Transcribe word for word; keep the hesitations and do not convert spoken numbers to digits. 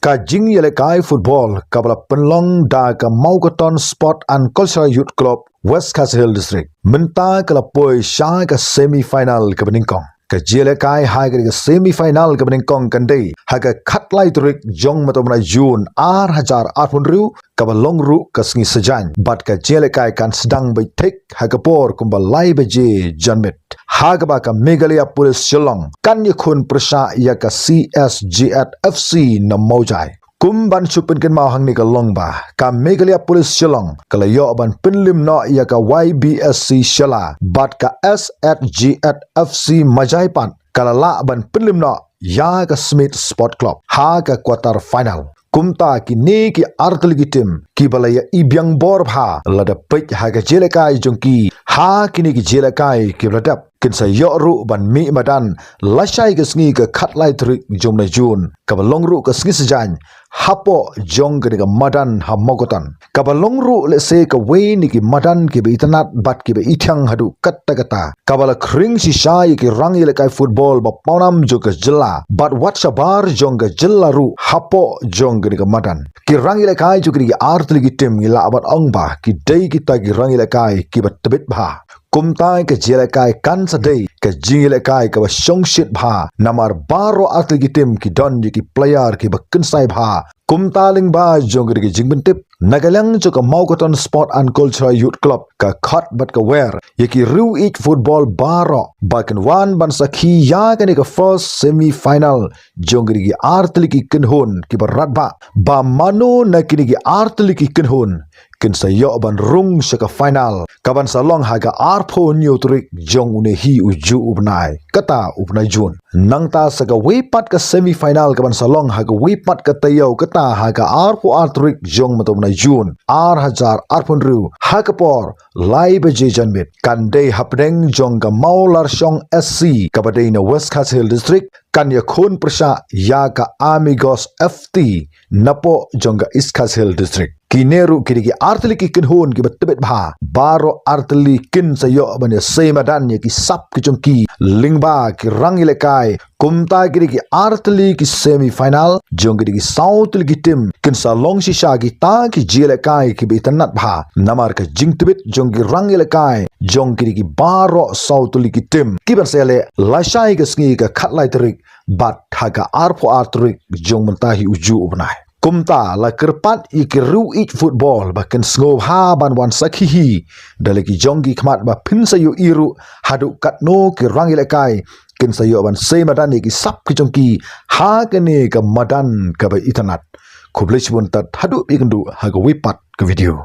Ka jingïalehkai football kaba la pynlong da ka Mawkaton Sport and Cultural Youth Club, West Khasi Hills District, mynta ka la poi sha ka semi final kaba nyngkong. Ka jingïalehkai ha kane ka semi final kaba nyngkong kan dei ha ka khatlai tarik jong mynta u bnai Jun ar hajar arphew hynriew, kaba long ruh ka sngi Saitjaiñ, bad ka jingïalehkai kan sdang beit thik ha ka por kumba lai baje janmiet, ha kaba ka Meghalaya Police Shillong kan ïakhun pyrshah ïa ka C S G H F C na Mawjai. Kum ban shu pynkynmaw hangne ka long ba ka Meghalaya Police Shillong ka la ïoh ban pynlip noh ïa ka Y B S C Shella bad ka S S G H F C Majai pat ka la lah ban pynlip noh ïa ka Smit Sport Club ha ka quarter final. Kumta kine ki artylli ki tim kiba la ïa ibiang bor bha, lada peit ha ka jingïalehkai jong ki ha kine ki jingïalehkai kiba la dep, kin sa ïoh ruh ban mih madan lashai ka sngi ka khatlai tarik jong u bnai Jun, kaba long ruh ka sngi Saitjaiñ, hapoh jong kane ka madan ha Mawkaton, kaba long ruh lehse kawei na ki madan kiba itynnad bad kiba ithiang haduh katta katta, kaba la khring shisha ïa ki rangïalehkai football ba pawnam jong ka jylla bad wat shabar jong ka jylla ruh hapoh jong kane ka madan. Ki rangïalehkai jong kine ki artylli ki tim ngi lah ban ong ba ki dei kita ki rangïalehkai kiba tbit bha. Kumta ka jingïalehkai kan sa dei ka jingïalehkai kaba shongshit bha, namar baroh artylli ki tim ki don ïa ki player kiba kynsai bha. Kumta lyngba jong kane ka jingpyntip, na ka liang jong ka Mawkaton Sport and Cultural Youth Club ka khot bad ka wer ïa ki riew ïeit football baroh ba kin wan ban sakhi ïa kane ka first semi final jong kine ki artylli ki kynhun kiba radbah, ba mano na kine ki artylli ki kynhun kin sa ïoh ban rung sha ka final, kaban sa long ha ka arphew hynñiew tarik jong une hi u juh u bnai, kata u bnai Jun. Nangta sa kawei pat ka semi final kaban sa long ha kawei pat ka taïew, kata ha ka arphew ar tarik jong mynta u bnai Jun ar hajar arphew hynriew, ha ka por lai baje janmiet, kan dei hapdeng jong ka Mawlarshong S C kaba dei na West Khasi Hills District, kan ïakhun pyrshah ïa ka Amigos F T napoh jong ka East Khasi Hills District. Kine ruh ki dei ki artylli ki kynhun kiba tbit bha, baroh artylli kin sa ïoh ban ïasei madan ïa ki sap ki jong ki lyngba ki rangïalehkai. Kumta ki dei ki artylli ki semi final jong ki dei ki saw tylli ki tim, kin sa long shisha kita ki jingïalehkai kiba itynnad bha, namar ka jingtbit jong ki rangïalehkai jong ki dei ki baroh saw tylli ki tim kiban sa ïaleh lashai ka sngi ka khatlai tarik bad ha ka arphew ar tarik jong mynta hi u juh u bnai. Kumta la kyrpad ïa ki riew ïeit football ba kin sngewbha ban wan sakhi hi da la ki jong ki khmat ba phin sa ïohi ruh haduh katno ki rangïalehkai kin sa ïoh ban sei madan ïa ki sap ki jong ki ha kane ka madan kaba itynnad. Khublei shibun tad, haduh ba ïakynduh ha kawei pat ka video.